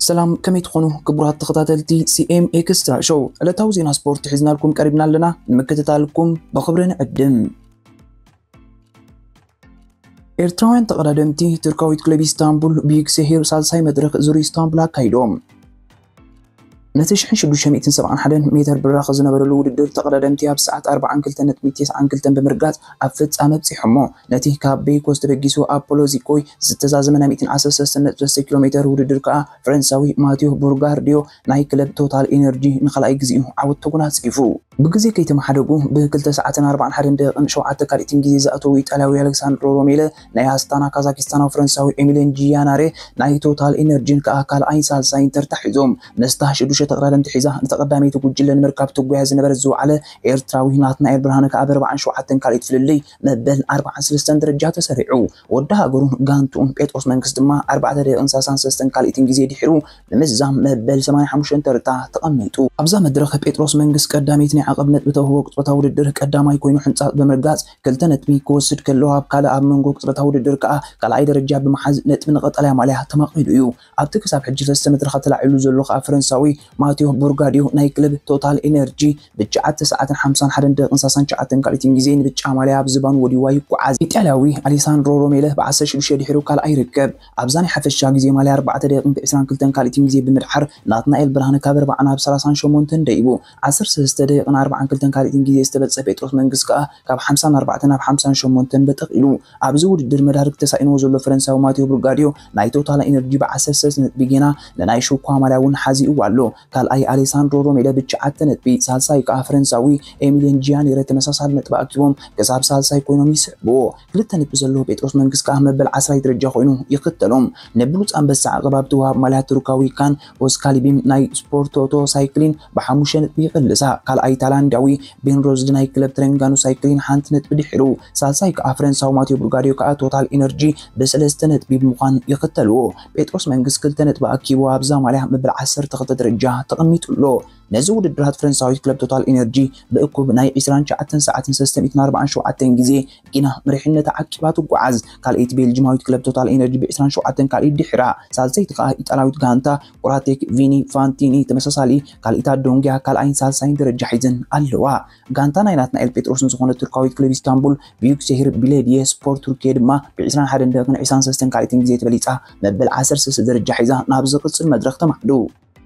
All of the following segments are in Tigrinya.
ሰላም፣ ከመይ ትኾኑ ክቡራት ተኸታተልቲ ሲ ኤም ኤክስትራ ሾው? ዕለታዊ ዜና ስፖርት ሒዝናልኩም ቀሪብና ኣለና፣ ንምክትታልኩም ብኽብሪ ንዕድም። ኤርትራውያን ተቐዳደምቲ ቱርካዊት ክለብ ኢስታንቡል ቢዩክሴሂር ሳልሳይ መድረኽ ዙር ኢስታንቡል ኣካይዶም። ነቲ ሽሕን ሽዱሽተ ሚእትን ሰብዓን ሓደን ሜተር ብራኽ ዝነበረሉ ውድድር ተቐዳደምቲ ኣብ ሰዓት ኣርባዓን ክልተን ነጥቢ ተስዓን ክልተን ብምርጋጽ ኣብ ፍጻመ ኣብጺሖሞ። ነቲ ካብ ቤይኮስ ተበጊሱ ኣፖሎ ዚኮይ ዝተዛዘመ ናይ ሚእትን ዓሰርተ ሰለስተን ነጥቢ ሰለስተ ኪሎ ሜተር ውድድር ከኣ ፈረንሳዊ ማቲዮ ቡርጋርዲዮ ናይ ክለብ ቶታል ኢነርጂ ንኻልኣይ ግዜኡ ዓወት ተጎናጺፉ። ብግዜ ከይተመሓደጉ ብክልተ ሰዓትን ኣርባዓን ሓደን ደቂቕን ሸውዓተ ካልኢትን ግዜ ዝኣተዉ ኢጣልያዊ ኣሌክሳንድሮ ሮሜለ ናይ ኣስታና ካዛኪስታናዊ ፈረንሳዊ ኤሚሊን ጂያናሬ ናይ ቶታል ኢነርጂን ከኣ ካልኣይን ሳልሳይን ተርታ ሒዞም። ምስታ ሽዱሽተ ተቐዳደምቲ ሒዛ ንተቐዳመይቲ ጉጅለ ንምርካብ ትጉያ ዝነበረት ዝወዓለ ኤርትራዊ ናትናኤል ብርሃነ ከኣ ብኣርባዓን ሸውዓተን ካልኢት ፍልልይ መበል ኣርባዓን ሰለስተን ደረጃ ተሰሪዑ። ወዲ ሃገሩን ጋንትኡን ጴጥሮስ መንግስ ድማ ኣርባዕተ ደቂቕን ሰላሳን ሰለስተን ካልኢትን ግዜ ድሒሩ ብምዝዛም መበል ሰማንያን ሓሙሽተን ተርታ ተቐሚጡ። ኣብዛ መድረኽ ጴጥሮስ መንግስ ቀዳመይቲ ናይ ዓቐብ ነጥቢ ተውህቦ ቅጽበታዊ ውድድር ቀዳማይ ኮይኑ ሕንጻጽ ብምርጋጽ ክልተ ነጥቢ ክወስድ ከሎ፣ ኣብ ካልእ ኣብ መንጎ ቅጽበታዊ ውድድር ከኣ ካልኣይ ደረጃ ብምሓዝ ነጥቢ ንቀጠልያ ማልያ ተማቒሉ እዩ። ኣብቲ ክሳብ ሕጂ ሰለስተ መድረኻት ተላዒሉ ዘሎ ከኣ ፈረንሳዊ ማቲዮ ቡርጋዲዮ ናይ ክለብ ቶታል ኢነርጂ ብትሽዓተ ሰዓትን ሓምሳን ሓደን ደቂቕን ሰላሳን ትሽዓተን ካልኢትን ግዜ ንብጫ ማልያ ኣብ ዝባኑ ወዲዋ ይጓዓዝ። ኢጣልያዊ ኣሌሳንድሮ ሮሜለ ብዓሰርተ ሽዱሽተ ድሒሩ ካልኣይ ይርከብ። ኣብዛ ናይ ሓፈሻ ግዜ ማልያ ኣርባዕተ ደቂቕን ዕስራን ክልተን ካልኢትን ግዜ ብምድሓር ናትናኤል ብርሃነ ካብ ኣርባዓ ናብ ሰላሳን ሸሞንተን ደይቡ። ዓሰርተ ሰለስተ ደቂቕን ኣርባዓን ክልተን ካልኢትን ግዜ ዝተበልጸ ጴጥሮስ መንግስ ከኣ ካብ ሓምሳን ኣርባዕተን ናብ ሓምሳን ሸሞንተን በጠቕ ኢሉ። ኣብዚ ውድድር መዳርግ ተሳኢንዎ ዘሎ ፈረንሳዊ ማቲዮ ቡርጋዲዮ ናይ ቶታል ኢነርጂ ብዓሰርተ ሰለስተ ነጥቢ ጌና ንናይ ሽኳ ማልያ እውን ሓዚእዎ ኣሎ። ካልኣይ ኣሌሳንድሮ ሮሜለ ብትሽዓተ ነጥቢ፣ ሳልሳይ ከኣ ፈረንሳዊ ኤሚሊን ጂያኔረ ተመሳሳሊ ነጥቢ ኣኪቦም ክሳብ ሳልሳይ ኮይኖም ይስዕብዎ። ክልተ ነጥቢ ዘለዎ ጴጥሮስ መንግስ ከኣ መበል ዓስራይ ደረጃ ኮይኑ ይኽተሎም። ንብሉጽ ኣንበሳ ዓቐብ ኣብ ትወሃብ ማልያ ቱርካዊ ካን ኦስካሊቢም ናይ ስፖርቶቶ ሳይክሊን ብሓሙሽተ ነጥቢ ይቕልሳ። ካልኣይ ታይላንዳዊ ቤን ሮዝድ ናይ ክለብ ትረንጋኑ ሳይክሊን ሓንቲ ነጥቢ ድሒሩ፣ ሳልሳይ ከኣ ፈረንሳዊ ማቲዮ ቡርጋዲዮ ከኣ ቶታል ኢነርጂ ብሰለስተ ነጥቢ ብምዃን ይኽተልዎ። ጴጥሮስ መንግስ ክልተ ነጥቢ ኣኪቡ ኣብዛ ማልያ መበል ዓሰርተ ክልተ ደረጃ ተቐሚጡ ኣሎ። ነዚ ውድድራት ፈረንሳዊት ክለብ ቶታል ኢነርጂ ብእኩብ ናይ ዕስራን ትሽዓተን ሰዓትን ሰለስተ ሚእትን ኣርባዓን ሸውዓተን ግዜ ጊና መሪሕነታ ዓቂባ ትጓዓዝ። ካልኣይቲ ቤልጅማዊት ክለብ ቶታል ኢነርጂ ብዕስራን ሸውዓተን ካልኢት ድሒራ፣ ሳልሰይቲ ከኣ ኢጣልያዊት ጋንታ ቁራቴክ ቪኒ ፋንቲኒ ተመሳሳሊ ካልኢታ ዶንግያ ካልኣይን ሳልሳይን ደረጃ ሒዘን ኣለዋ። ጋንታ ናይ ናትናኤል ጴጥሮስን ዝኾነት ቱርካዊት ክለብ ኢስታንቡል ቢዩክሴሂር ቢሌዲየ ስፖርት ቱርኪየ ድማ ብዕስራን ሓደን ደቂቕን ዕስራን ሰለስተን ካልኢትን ግዜ ተበሊጻ መበል ዓሰርተ ሰለስተ ደረጃ ሒዛ ናብ ዝቕጽል መድረኽ ተማዕዱ።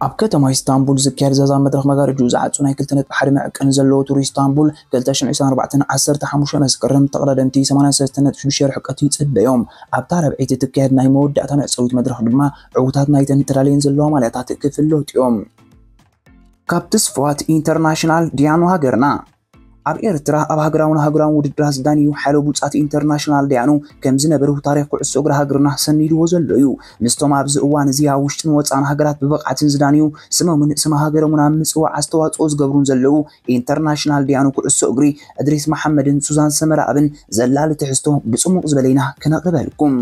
ኣብ ከተማ ኢስታንቡል ዝካየድ ዛዛ መድረኽ መጋረጅኡ ዝዓጹ ናይ ክልተ ነጥቢ ሓደ መዕቀኒ ዘለዎ ቱር ኢስታንቡል ክልተ ሽሕን ዕስራን ኣርባዕተን ዓሰርተ ሓሙሽተ መስከረም ተቐዳደምቲ ሰማንያን ሰለስተን ነጥቢ ሽዱሽተ ርሕቀት ይጽበዮም። ኣብታ ረብዒ ትካየድ ናይ መወዳእታ መዕጸዊት መድረኽ ድማ ዕዉታት ናይተን ተዳልየን ዘለዋ ማልያታት ክፍለጡ እዮም። ካብ ትስፍዋት ኢንተርናሽናል ዲያኑ ሃገርና። ኣብ ኤርትራ ኣብ ሃገራውን ሃገራውን ውድድራት ዝዳንዩ ሓይሎ ብሉጻት ኢንተርናሽናል ዳያኑ ከም ዝነበሩ ታሪኽ ኩዕሶ እግሪ ሃገርና ሰኒድዎ ዘሎ እዩ። ምስቶም ኣብዚ እዋን እዚ ኣብ ውሽጥን ወጻእን ሃገራት ብብቕዓትን ዝዳንዩ፣ ስሞምን ስም ሃገሮምን ኣብ ምጽዋዕ ኣስተዋጽኦ ዝገብሩን ዘለዉ ኢንተርናሽናል ዳያኑ ኩዕሶ እግሪ እድሪስ መሓመድን ሱዛን ሰመራኣብን ዘላሊ ትሕዝቶ ብጽሙቕ ዝበለ ኢና ክነቕርበልኩም።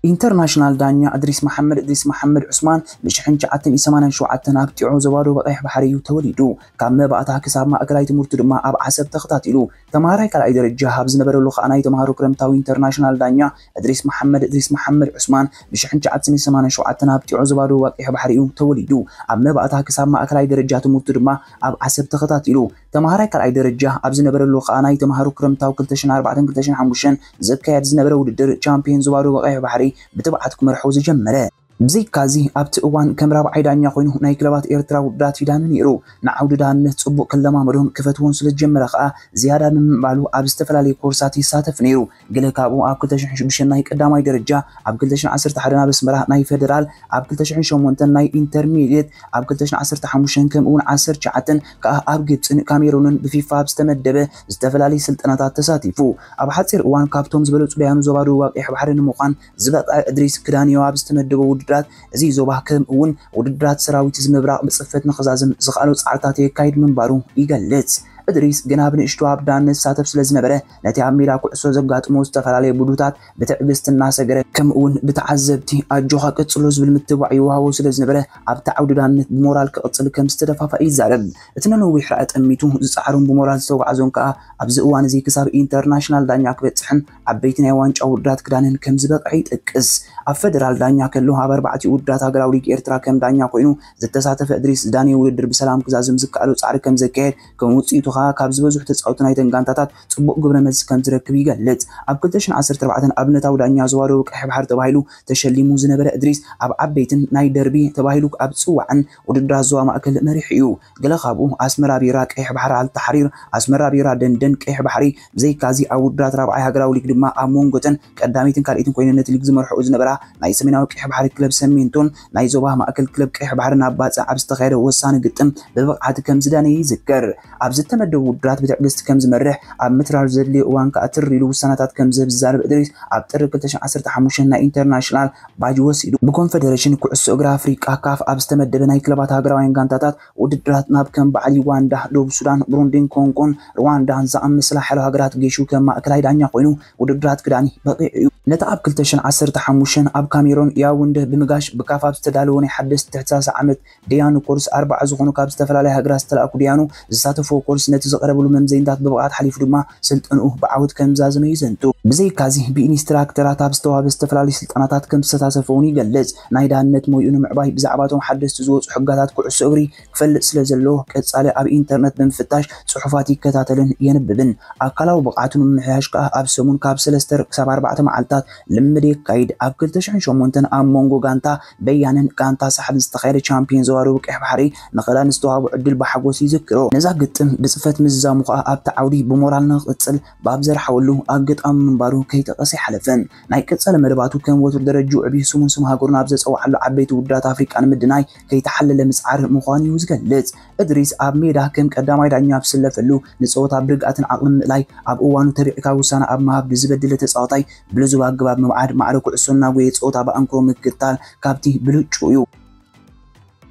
ኢንተርናሽናል ዳኛ እድሪስ መሓመድ እድሪስ መሓመድ ዑስማን ብሽሕን ትሽዓተ ሚእትን ሰማንያን ሸውዓተን ኣብ ጢዖ ዞባ ደቡብ ቀይሕ ባሕሪ እዩ ተወሊዱ። ካብ መባእታ ክሳብ ማእከላይ ትምህርቱ ድማ ኣብ ዓሰብ ተኸታቲሉ። ተማሃራይ ካልኣይ ደረጃ ኣብ ዝነበረሉ ከኣ ናይ ተማሃሮ ክረምታዊ ኢንተርናሽናል ዳኛ እድሪስ መሓመድ እድሪስ መሓመድ ዑስማን ብሽሕን ትሽዓተ ሚእትን ሰማንያን ሸውዓተን ኣብ ጢዖ ዞባ ደቡብ ቀይሕ ባሕሪ እዩ ተወሊዱ። ኣብ መባእታ ክሳብ ማእከላይ ደረጃ ትምህርቱ ድማ ኣብ ዓሰብ ተኸታቲሉ። ተማሃራይ ካልኣይ ደረጃ ኣብ ዝነበረሉ ከኣ ናይ ተማሃሮ ክረምታዊ ክልተ ሽሕን ኣርባዕተን ክልተ ሽሕን ሓሙሽተን ዝካየድ ዝነበረ ውድድር ቻምፒዮን ዞባ ደቡብ ቀይሕ ባሕሪ ብትብዓት ክመርሖ ዝጀመረ። ብዘይካዚ ኣብቲ እዋን ከም ራብዓይ ዳኛ ኮይኑ ናይ ክለባት ኤርትራ ውድድራት ይዳኒ ነይሩ። ንዓውዲ ዳንነት ጽቡቕ ክለማመዶን ክፈትዎን ስለ ዝጀመረ ከኣ ዝያዳ ንምምዕባሉ ኣብ ዝተፈላለዩ ኮርሳት ይሳተፍ ነይሩ። ገለ ካብኡ ኣብ ክልተ ሽሕን ሽዱሽተን ናይ ቀዳማይ ደረጃ፣ ኣብ ክልተ ሽሕን ዓሰርተ ሓደን ኣብ ኣስመራ ናይ ፈደራል፣ ኣብ ክልተ ሽሕን ሸሞንተን ናይ ኢንተርሚድየት፣ ኣብ ክልተ ሽሕን ዓሰርተ ሓሙሽተን ከምኡ እውን ዓሰርተ ትሽዓተን ከኣ ኣብ ግብጽን ካሜሩንን ብፊፋ ኣብ ዝተመደበ ዝተፈላለዩ ስልጠናታት ተሳቲፉ። ኣብ ሓጺር እዋን ካብቶም ዝበለጹ ዳያኑ ዞባ ደቡብ ቀይሕ ባሕሪ ንምዃን ዝበቕዐ እድሪስ ክዳንዮ ኣብ ዝተመደቦ ውድድራት እዚ ዞባ ከም እውን ውድድራት ሰራዊት እዚ ምብራቕ ብጽፈት ንኽዛዝም ዝኽኣሎ ጻዕርታት የካይድ ምንባሩ ይገልጽ። እድሪስ ግና ብንእሽቶ ኣብ ዳነት ዝሳተፍ ስለ ዝነበረ፣ ነቲ ኣብ ሜዳ ኩዕሶ ዘጋጥሞ ዝተፈላለየ ብዱታት ብትዕግስቲ እናሰገረ፣ ከምኡ እውን ብተዓዘብቲ ኣጆኻ ቀጽሎ ዝብል ምትብባዕ ይወሃቦ ስለ ዝነበረ፣ ኣብቲ ዓውዲ ዳነት ብሞራል ክቕጽል ከም ዝተደፋፍኣ ይዛረብ። እቲ ነነዊሕ ራኢ ጠሚቱ ዝጸዓሮን ብሞራል ዝተጓዕዞን ከኣ ኣብዚ እዋን እዚ ክሳብ ኢንተርናሽናል ዳኛ ክበጽሕን ዓበይቲ ናይ ዋንጫ ውድድራት ክዳንን ከም ዝበቕዐ ይጠቅስ። ኣብ ፈደራል ዳኛ ከሎ ኣብ ኣርባዕቲኡ ውድድራት ሃገራዊ ሊግ ኤርትራ ከም ዳኛ ኮይኑ ዝተሳተፈ እድሪስ ዝዳነየ ውድድር ብሰላም ክዛዝም ዝከኣሎ ጻዕሪ ከም ዘካየድ፣ ከም ውጽኢቱ ከኣ ካብ ዝበዝሑ ተጻወቲ ናይተን ጋንታታት ጽቡቕ ግብረ መልሲ ከም ዝረክብ ይገልጽ። ኣብ ክልተ ሽሕን ዓሰርተ ኣርባዕተን ኣብነታዊ ዳኛ ዞባ ደቡብ ቀይሕ ባሕሪ ተባሂሉ ተሸሊሙ ዝነበረ እድሪስ፣ ኣብ ዓበይትን ናይ ደርቢ ተባሂሉ ኣብ ጽዋዕን ውድድራት ዞባ ማእከል መሪሑ እዩ። ገለ ካብኡ ኣስመራ ቢራ ቀይሕ ባሕሪ ኣልታሕሪር፣ ኣስመራ ቢራ ደንደን ቀይሕ ባሕሪ፣ ብዘይካዚ ኣብ ውድድራት ራብዓይ ሃገራዊ ሊግ ድማ ኣብ መንጎተን ቀዳመይትን ካልኣይትን ኮይነን ነቲ ሊግ ዝመርሕኡ ዝነበራ ናይ ሰሜናዊ ቀይሕ ባሕሪ ክለብ ሰሜንቶን ናይ ዞባ ማእከል ክለብ ቀይሕ ባሕሪ ናብ ባጽዕ ኣብ ዝተኻየደ ወሳኒ ግጥም ብብቕዓት ከም ዝዳነየ ይዝከር። ኣብ ዝተመደቡ ውድድራት ብትዕግስቲ ከም ዝመርሕ፣ ኣብ ምትራር ዘድልዮ እዋን ከኣ ትር ኢሉ ውሳነታት ከም ዝህብ ዝዛረብ እድሪስ፣ ኣብ ጥሪ ክልተ ሽሕን ዓሰርተ ሓሙሽተን ናይ ኢንተርናሽናል ባጅ ወሲዱ። ብኮንፈደሬሽን ኩዕሶ እግሪ ኣፍሪቃ፣ ካፍ፣ ኣብ ዝተመደበ ናይ ክለባት ሃገራውያን ጋንታታት ውድድራት ናብ ከም በዓል ዩጋንዳ፣ ደቡብ ሱዳን፣ ብሩንዲን ኮንጎን ሩዋንዳን ዝኣመሰላ ሓያሎ ሃገራት ገይሹ ከም ማእከላይ ዳኛ ኮይኑ ውድድራት ክዳኒ በቒዑ እዩ። ነቲ ኣብ ክልተ ሽሕን ዓሰርተ ሓሙሽተን ኣብ ካሜሮን ያውንደ ብምጋሽ ብካፍ ኣብ ዝተዳለወ ናይ ሓደስቲ ትሕቲ ሰላሳ ዓመት ደያኑ ኮርስ ኣርባዓ ዝኾኑ ካብ ዝተፈላለያ ሃገራት ዝተላእኩ ደያኑ ዝሳተፍዎ ኮርስ ነቲ ዝቐረብሉ መምዘኒታት ብብቕዓት ሓሊፉ ድማ ስልጠንኡ ብዓወት ከም ዝዛዘመ ይዘንቱ። ብዘይካዚ ብኢንስትራክተራት ኣብ ዝተዋህበ ዝተፈላለዩ ስልጠናታት ከም ዝተሳተፈ እውን ይገልጽ። ናይ ዳነት ሞይኡ ንምዕባይ ብዛዕባቶም ሓደስቲ ዝወጹ ሕጋታት ኩዕሶ እግሪ ክፈልጥ ስለ ዘለዎ ቀጻሊ ኣብ ኢንተርነት ብምፍታሽ ጽሑፋት ይከታተልን የንብብን። ኣካላዊ ብቕዓቱ ንምምሕያሽ ከኣ ኣብ ሰሙን ካብ ሰለስተ ክሳብ ኣርባዕተ መዓልታት ልምምድ የካይድ። ኣብ ክልተ ሽሕን ሸሞንተን ኣብ መንጎ ጋንታ በያንን ጋንታ ሳሕልን ዝተኻየደ ቻምፒዮን ዞባ ደቡብ ቀይሕ ባሕሪ ንኽዳን ዝተዋህቦ ዕድል ብሓጎስ ይዝክሮ። ነዛ ግጥም ብጽፈት ምዝዛሙ ከኣ ኣብቲ ዓውዲ ብሞራል ንኽቕጽል ባብ ዘርሓወሉ ኣጋጣሚ ምንባሩ ከይጠቐሰ ኣይሓለፈን። ናይ ቀጸለ መደባቱ ከም ወትሩ ደረጅኡ ዕብዩ ስሙን ስም ሃገሩን ኣብ ዘጸውዓሉ ዓበይቲ ውድድራት ኣፍሪቃ ንምድናይ ከይተሓለለ ምጽዓር ምዃኑ እዩ ዝገልጽ። እድሪስ ኣብ ሜዳ ከም ቀዳማይ ዳኛ ኣብ ዝስለፈሉ ንጸወታ ብርግኣትን ዓቕልን ምእላይ ኣብ እዋኑ ተቢዕካ ውሳነ ኣብ ምሃብ ንዝበደለ ተጻዋታይ ብልዙብ ኣገባብ ምብዓድ ማዕረ ኩዕሶ እናጎየ ጸወታ ብኣንክሮ ምክትታል ካብቲ ብልጩ እዩ።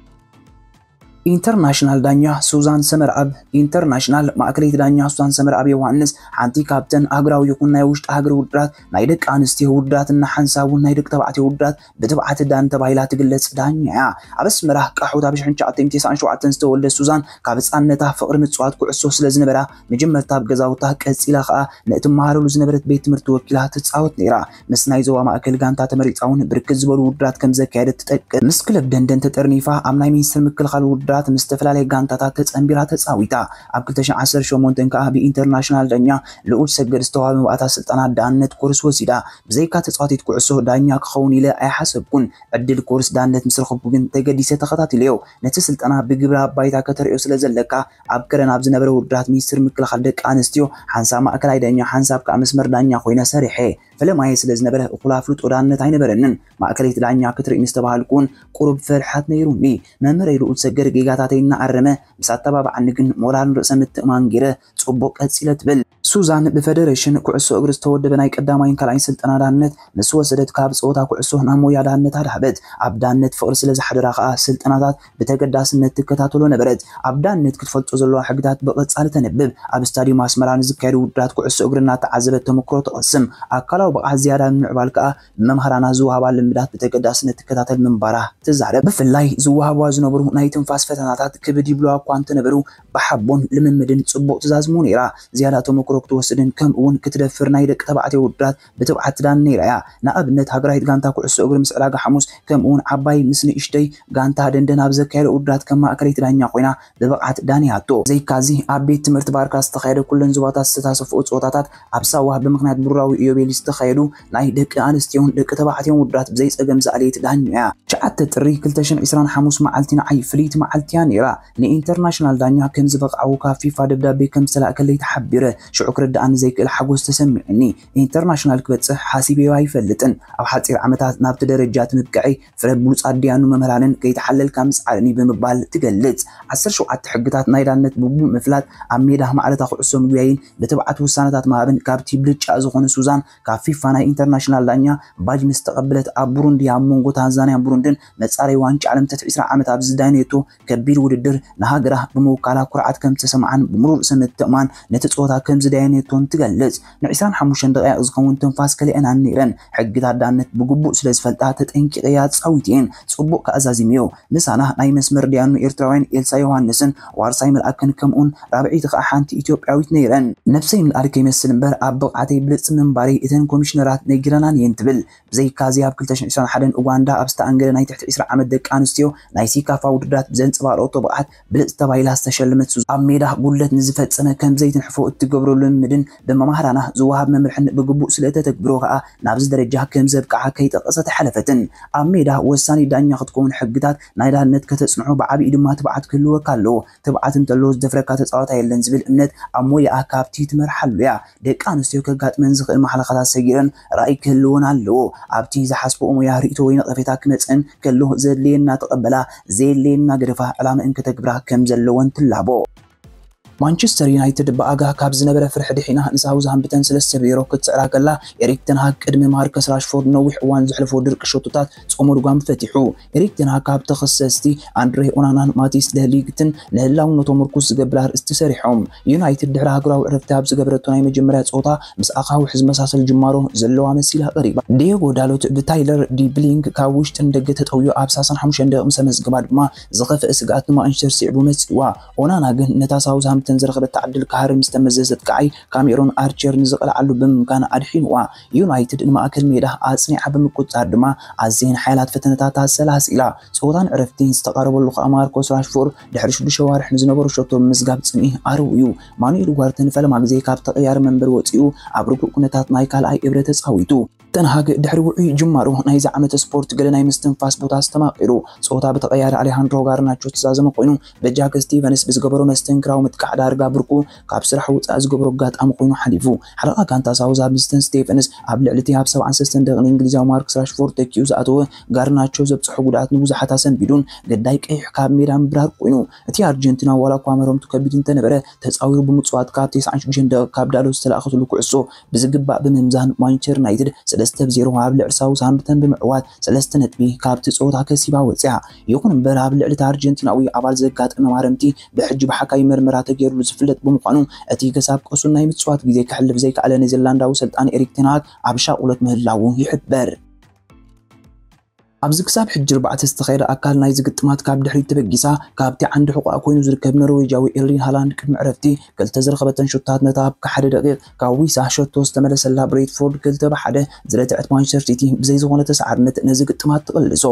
ኢንተርናሽናል ዳኛ ሱዛን ሰመርኣብ። ኢንተርናሽናል ማእከለይቲ ዳኛ ሱዛን ሰመርኣብ ዮሃንስ ሓንቲ ካብተን ኣህጉራዊ ይኹን ናይ ውሽጢ ሃገር ውድድራት ናይ ደቂ ኣንስትዮ ውድድራትን ንሓንሳብ እውን ናይ ደቂ ተባዕትዮ ውድድራት ብትብዓት ዳን ተባሂላ ትግለጽ ዳኛ እያ። ኣብ ኣስመራ ቃሑት ኣብ ሽሕን ትሽዓተ ሚእትን ተስዓን ሸውዓተን ዝተወልደት ሱዛን ካብ ህጻንነታ ፍቕሪ ምጽዋት ኩዕሶ ስለ ዝነበራ መጀመርታ ኣብ ገዛውታ ቀጺላ ከኣ ንእትመሃረሉ ዝነበረት ቤት ትምህርቲ ወኪላ ትጻወት ነይራ። ምስ ናይ ዞባ ማእከል ጋንታ ተመሪጻ እውን ብርክት ዝበሉ ውድድራት ከም ዘካየደት ትጠቅስ። ምስ ክለብ ደንደን ተጠርኒፋ ኣብ ናይ ሚኒስትር ምክልኻል ውድድራት ምስ ዝተፈላለየ ጋንታታት ተጸንቢራ ተጻዊታ። ኣብ ክልተ ሽሕን ዓሰርተ ሸሞንተን ከኣ ብኢንተርናሽናል ዳኛ ልኡል ሰገድ ዝተዋህበ መባእታ ስልጠና ዳነት ኮርስ ወሲዳ። ብዘይካ ተጻዋቲት ኩዕሶ ዳኛ ክኸውን ኢለ ኣይሓሰብኩን። ዕድል ኮርስ ዳነት ምስ ረኸብኩ ግን ተገዲሰ ተኸታቲለዮ። ነቲ ስልጠና ብግብረ ኣባይታ ከተርእዮ ስለ ዘለካ ኣብ ከረን ኣብ ዝነበረ ውድድራት ሚኒስትር ምክልኻል ደቂ ኣንስትዮ ሓንሳብ ማእከላይ ዳኛ ሓንሳብ ከኣ መስመር ዳኛ ኮይነ ሰሪሐ። ፈለማየ ስለ ዝነበረ እኹል ኣፍልጦ ዳነት ኣይነበረንን። ማእከለይቲ ዳኛ ክትርኢ ምስ ተባሃልኩ እውን ቁሩብ ፍርሓት ነይሩኒ። መምህረይ ልኡል ሰገድ ጌጋታተይ እናኣረመ ምስ ኣተባብዓኒ ግን ሞራልን ርእሰ ምትእምማን ገይረ ጽቡቕ ቀጺለ ትብል። ሱዛን ብፈደረሽን ኩዕሶ እግሪ ዝተወደበ ናይ ቀዳማይን ካልኣይን ስልጠና ዳነት ምስ ወሰደት ካብ ጸወታ ኩዕሶ ናብ ሞያ ዳነት ኣድሃበት። ኣብ ዳነት ፍቕሪ ስለ ዝሓደራ ከኣ ስልጠናታት ብተገዳስነት ትከታተሎ ነበረት። ኣብ ዳነት ክትፈልጦ ዘለዋ ሕግታት ብቐጻሊ ተንብብ። ኣብ ስታድዩም ኣስመራ ንዝካየዱ ውድድራት ኩዕሶ እግሪ እናተዓዘበት ተመክሮ ትቐስም። ኣካላዊ ብቕዓት ዝያዳ ንምምዕባል ከኣ ብመምሃራና ዝወሃባ ልምዳት ብተገዳስነት ትከታተል ምንባራ ትዛረብ። ብፍላይ ዝወሃብዋ ዝነበሩ ናይ ትንፋስ ፈተናታት ክብድ ይብልዋ እኳ እንተነበሩ፣ ብሓቦን ልምምድን ጽቡቕ ትዛዝሙ ነይራ። ዝያዳ ተመክሮ ክትወስድን ከምኡ እውን ክትደፍር ናይ ደቂ ተባዕትዮ ውድድራት ብትብዓት ትዳኒ ነይራ እያ። ንኣብነት፣ ሃገራዊት ጋንታ ኩዕሶ እግሪ ምስ ዕዳጋ ሓሙስ፣ ከምኡ እውን ዓባይ ምስ ንእሽተይ ጋንታ ደንደን ኣብ ዘካየደ ውድድራት ከም ማእከለይቲ ዳኛ ኮይና ብብቕዓት ዳንያቶ። ዘይካዚ፣ ኣብ ቤት ትምህርቲ ባርካ ዝተኻየደ ኩለን ዞባታት ዝተሳተፍኦ ጸወታታት ኣብ ሳዋ ብምኽንያት ብሩራዊ ኢዮቤልዩ ዝተኻየዱ ናይ ደቂ ኣንስትዮን ደቂ ተባዕትዮን ውድድራት ብዘይጸገም ዝኣለየት ዳኛ እያ። ትሽዓተ ጥሪ ክልተ ሽሕን ዕስራን ሓሙስ መዓልቲ ንዓይ ፍልይቲ መዓልቲ እያ ነይራ። ንኢንተርናሽናል ዳኛ ከም ዝበቕዓዎ ካብ ፊፋ ደብዳቤ ከም ዝተላእከለይ ተሓቢረ። ሽዑ ክርድኣኒ ዘይክእል ሓጎስ ተሰሚዑኒ። ኢንተርናሽናል ክበጽሕ ሓሲበዮ ኣይፈልጥን። ኣብ ሓጺር ዓመታት ናብቲ ደረጃ እቲ ምብቅዐይ ፍረ ብሉጻት ደያኑ መምህራንን ከይተሓለልካ ምጽዓርን እዩ ብምባል ትገልጽ። ዓሰርተ ሸውዓተ ሕግታት ናይ ዳነት ብግቡእ ምፍላጥ፣ ኣብ ሜዳ ማዕረታ ኩዕሶ ምግያይን ብትብዓት ውሳነታት ምሃብን ካብቲ ብልጫ ዝኾነ ሱዛን ካብ ፊፋ ናይ ኢንተርናሽናል ዳኛ ባጅ ምስ ተቐበለት፣ ኣብ ቡሩንዲ፣ ኣብ መንጎ ታንዛንያን ቡሩንድን መጻረይ ዋንጫ ዓለም ትሕቲ ዕስራ ዓመት ኣብ ዝዳየነቶ ከቢድ ውድድር፣ ንሃገራ ብምውካላ ኩርዓት ከም ዝተሰምዓን ብምሉእ ርእሰ ምትእምማን ነቲ ጸወታ ከም ዝዳየነቶን ትገልጽ። ን ዕስራን ሓሙሽተን ደቂቕ ዝኸውን ትንፋስ ከሊአናን ነይረን። ሕግታት ዳነት ብግቡእ ስለ ዝፈልጣ፣ ተጠንቂቐ እያ ተጻዊተየን። ጽቡቕ ከኣ ዛዚመዮ። ምሳና ናይ መስመር ዳያኑ ኤርትራውያን ኤልሳ ዮሃንስን ዋርሳይ መልኣክን፣ ከምኡን ራብዐይቲ ከኣ ሓንቲ ኢትዮጵያዊት ነይረን። ነብሰይ ምልኣል ከይመስል እምበር፣ ኣብ ብቕዓተይ ብልጽቲ ምንባረይ እተን ኮሚሽነራት ነጊረናን እየን ትብል። ብዘይካዚ፣ ኣብ ክልተ ሽሕን ዕስራን ሓደን ኡጋንዳ ኣብ ዝተኣንገደ ናይ ትሕቲ ዕስራ ዓመት ደቂ ኣንስትዮ ናይ ሲካፋ ውድድራት ብዘንጸባረቐቶ ብቕዓት ብልጽቲ ተባሂላ ዝተሸለመት ሱዛን፣ ኣብ ሜዳ ጉድለት ንዝፈጸመ ከም ዘይትንሕፎ እትገብሮ ልምምድን ብመማህራና ዝወሃብ መምርሕን ብግቡእ ስለ እተተግብሮ ከኣ ናብዚ ደረጃ ከም ዘብቅዓ ከይጠቐሰት ኣይሓለፈትን። ኣብ ሜዳ ወሳኒ ዳኛ ክትከውን፣ ሕግታት ናይ ዳነት ከተጽንዖ፣ ብዓቢኡ ድማ ትብዓት ክህልወካ ኣለዎ። ትብዓት እንተሎ ዝደፍረካ ተጻዋታይ የለን ዝብል እምነት ኣብ ሞያኣ ካብቲ ትመርሓሉ እያ። ደቂ ኣንስትዮ ከጋጥመን ዝኽእል ማሕለኻታት ሰጊረን ራእይ ክህልወን ኣለዎ። ኣብቲ ዝሓስብኦ ሞያ ርእይቶ ወይ ነቐፌታ ክመጽእን ከሎ፣ ዘድልየን እናተቐበላ፣ ዘየድልየን እናገደፋ ዕላመአን ከተግብራ ከም ዘለወን ትላቦ። ማንቸስተር ዩናይትድ ብኣጋ ካብ ዝነበረ ፍርሒ ድሒና ንሳውዝሃምፕተን ሰለስተ ዜሮ ክትስዕራ ከላ፣ ኤሪክ ተን ሃግ ቅድሚ ማርከስ ራሽፎርድ ነዊሕ እዋን ዘሕለፎ ድርቂ ሸቶታት ጾመ ልጓም ፈቲሑ። ኤሪክ ተን ሃግ ካብ ተኸሰስቲ ኣንድሬ ኦናናን ማቲስ ደ ሊግትን ንህላውነቶም ምርኩስ ዝገብር ኣርእስቲ ሰሪሖም። ዩናይትድ ድሕሪ ሃገራዊ ዕረፍቲ ኣብ ዝገበረቶ ናይ መጀመርያ ጸወታ ምስ ኣኻውሕ ዝመሳሰል ጅማሮ ዘለዋ መሲላ ቀሪባ። ዲየጎ ዳሎት ብታይለር ዲ ብሊንግ ካብ ውሽጥን ደገ ተጠውዩ ኣብ ሰላሳን ሓሙሽተን ደቂቕ ምስ ኣመዝገባ ድማ ዝኸፍአ ስግኣት ንማንቸስተር ስዒቡ መጺእዋ። ኦናና ግን ነታ ሳውዝሃምፕተን ዝረኸበታ ዕድል ክሃርም ዝተመዘዘ ኣጥቃዓይ ካሜሮን ኣርቸር ንዝቐልዓሉ ብምምካን ኣድሒንዋ። ዩናይትድ ንማእከል ሜዳ ኣጽኒዓ ብምቁጽጻር ድማ ኣዝየን ሓያላት ፈተነታት ኣሰላሲላ። ጸወታን ዕረፍቲን ዝተቓረበሉ ከኣ ማርኮስ ራሽፎርድ ድሕሪ ሽዱሽተ ኣዋርሕ ንዝነበሮ ሸቶ ብምምዝጋብ ጽምኢ ኣርውዩ። ማኑኤል ኡጋርተ ንፈለማ ግዜ ካብ ተቐያሪ መንበር ወጺኡ ኣብ ርጉእ ኩነታት ናይ ካልኣይ እብረ ተጻዊቱ። ተን ሃግ ድሕሪ ውዑይ ጅማሮ ናይዚ ዓመት ስፖርት ገለ ናይ ምስትንፋስ ቦታ ኣስተማቒሩ። ጸወታ ብተቐያሪ ኣሌሃንድሮ ጋርናቾ ዝተዛዘመ ኮይኑ፣ በጃክ ስቲቨንስ ብዝገበሮ መስተንክራዊ ምጥቃዕ ዳርጋ ብርቁ ካብ ስራሕ ውጻእ ዝገብሮ ኣጋጣሚ ኮይኑ ሓሊፉ። ሓለቓ ጋንታ ሳውዝሃምፕተን ስቲቨንስ ኣብ ልዕሊ እቲ ኣብ ሰብዓን ሰለስተን ደቂቕ ንእንግሊዛዊ ማርክስ ራሽፎርድ ተኪኡ ዝኣተወ ጋርናቾ ዘብጽሖ ጉድኣት ንብዙሓት ኣሰንቢዱን ገዳይ ቀይሕ ካብ ሜዳ ምብራር ኮይኑ። እቲ ኣርጀንቲና ዋላ እኳ መረምቱ ከቢድ እንተነበረ፣ ተጻዊሩ ብምጽዋት ካብ ተስዓን ሽዱሽተን ደቂቕ ካብ ዳሎት ዝተላእኸትሉ ኩዕሶ ብዝግባእ ብምምዛን ማንቸስተር ዩናይትድ ሰለስተ ብ ዜሮ ኣብ ልዕሊ ሳውዝሃምፕተን ብምዕዋት ሰለስተ ነጥቢ ካብቲ ጸወታ ከሲባ ወጽያ። ይኹን እምበር ኣብ ልዕሊ እቲ ኣርጀንቲናዊ ኣባል ዘጋጠመ ማረምቲ ብሕጂ ብሓካይ መርመራ ተገይሩሉ ዝፍለጥ ብምዃኑ እቲ ክሳብ ቀሱን ናይ ምጽዋት ግዜ ከሕልፍ ዘይከኣለ ኔዘርላንዳዊ ሰልጣን ኤሪክ ተን ሃግ ኣብ ሻቁሎት ምህላዉ ይሕበር። ኣብዚ ክሳብ ሕጂ ኣርባዕተ ዝተኻየደ ኣካል ናይዚ ግጥማት ካብ ድሕሪት ተበጊሳ፣ ካብቲ ዓንዲ ሕቖኣ ኮይኑ ዝርከብ ኖርዌጃዊ ኤርሊን ሃላንድ ቅድሚ ዕረፍቲ ክልተ ዝረኸበተን ሹታት ነታ ኣብ ሓደ ደቂቕ ካብ ዊሳ ሸቶ ዝተመለሰላ ብሬትፎርድ ክልተ ብ ሓደ ዝረትዐት ማንቸስተር ሲቲ ብዘይ ዝኾነ ተሰዓርነት ነዚ ግጥማት ትቕልሶ።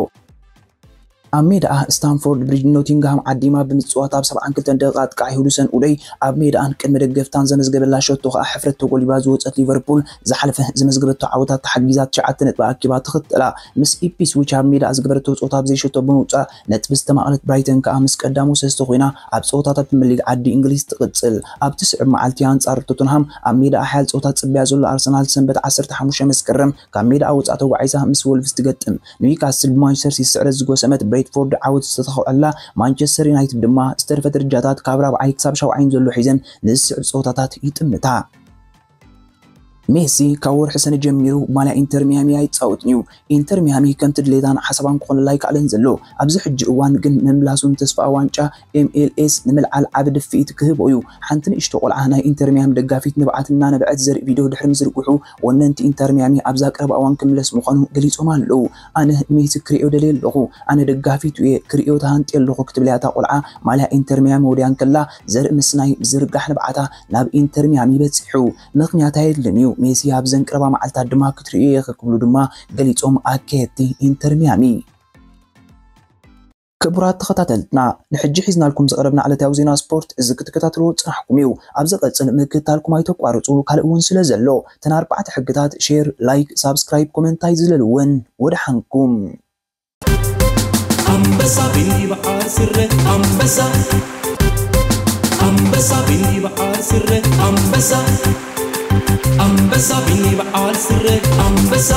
ኣብ ሜዳኣ ስታንፎርድ ብሪጅ ኖቲንግሃም ዓዲማ ብምጽዋት ኣብ ሰብዓን ክልተን ደቂቓ ኣጥቃዒ ሁድሰን ኡዶይ ኣብ ሜዳኣን ቅድሚ ደገፍታን ዘመዝገበላ ሸቶ ከኣ ሕፍረት ተጎሊባ ዝወጸት ሊቨርፑል ዝሓለፈ ዝመዝገበቶ ዓወታት ተሓጊዛ ትሽዓተ ነጥቢ ኣኪባ ትኽተላ። ምስ ኢፕስዊች ኣብ ሜዳኣ ዝገበረቶ ጸወታ ብዘይ ሸቶ ብምውጻእ ነጥቢ ዝተማቐለት ብራይተን ከኣ ምስ ቀዳሙ ሰለስተ ኮይና ኣብ ጸወታታት ፕሪምየር ሊግ ዓዲ እንግሊዝ ትቕጽል። ኣብቲ ስዕብ መዓልቲ ኣንጻር ቶተንሃም ኣብ ሜዳኣ ሓያል ጸወታ ዝጽበያ ዘሎ ኣርሰናል ሰንበት ዓሰርተ ሓሙሽተ መስከረም ካብ ሜዳኣ ወጻእ ተጓዒዛ ምስ ወልቭስ ትገጥም። ኒውካስል ብማንቸስተር ሲቲ ስዕረት ዝጎሰመት ብሬትፎርድ ዓወት ዝተተኽዐላ፣ ማንቸስተር ዩናይትድ ድማ ዝተረፈ ደረጃታት ካብ ራብዓይ ክሳብ ሻውዓይን ዘሎ ሒዘን ንዝስዕብ ጸወታታት ይጥምታ። ሜሲ ካብ ወርሒ ሰነ ጀሚሩ ማልያ ኢንተር ሚያሚ ኣይጻወትን እዩ። ኢንተር ሚያሚ ከምቲ ድሌታን ሓሳባን ክኾነላ ኣይከኣለን ዘሎ። ኣብዚ ሕጂ እዋን ግን ምምላሱን ተስፋ ዋንጫ ኤም ኤል ኤስ ንምልዓል ዓቢ ድፍኢት ክህቦ እዩ። ሓንቲ ንእሽቶ ቆልዓ ናይ ኢንተር ሚያሚ ደጋፊት ንብዓት እናነብዐት ዘርኢ ቪድዮ ድሕሪ ምዝርግሑ፣ ወነንቲ ኢንተር ሚያሚ ኣብዛ ቀረባ እዋን ክምለስ ምዃኑ ገሊጾም ኣለዉ። "ኣነ ንሜሲ ክርእዮ ደልየ ኣለኹ። ኣነ ደጋፊቱ እየ፣ ክርእዮ ተሃንጥየ ኣለኹ" ክትብል እያ እታ ቆልዓ ማልያ ኢንተር ሚያሚ ወድያ እንከላ ዘርኢ ምስናይ ብዝርጋሕ ንብዓታ ናብ ኢንተር ሚያሚ በጺሑ። "ምኽንያት ኣየድልን እዩ፣ ሜሲ ኣብዘን ቀረባ መዓልታት ድማ ክትርእዮ ኢኺ" ክብሉ ድማ ገሊጾም ኣካየድቲ ኢንተር ሚያሚ። ክቡራት ተኸታተልትና፣ ንሕጂ ሒዝናልኩም ዝቐረብና ዕለታዊ ዜና ስፖርት እዚ ክትከታተልዎ ዝጸናሕኩም እዩ። ኣብ ዝቐጽል ምክትታልኩም ኣይተቋርጹ፣ ካልእ እውን ስለ ዘሎ። እተን ኣርባዕተ ሕግታት ሼር፣ ላይክ፣ ሳብስክራይብ፣ ኮመንት ኣይዝለልወን። ወደሓንኩም። ኣንበሳ ቢኒ በዓል ስረ ኣንበሳ፣ ኣንበሳ ቢኒ በዓል ስረ ኣንበሳ፣ ኣንበሳ ቢኒ በዓል ስረ ኣንበሳ።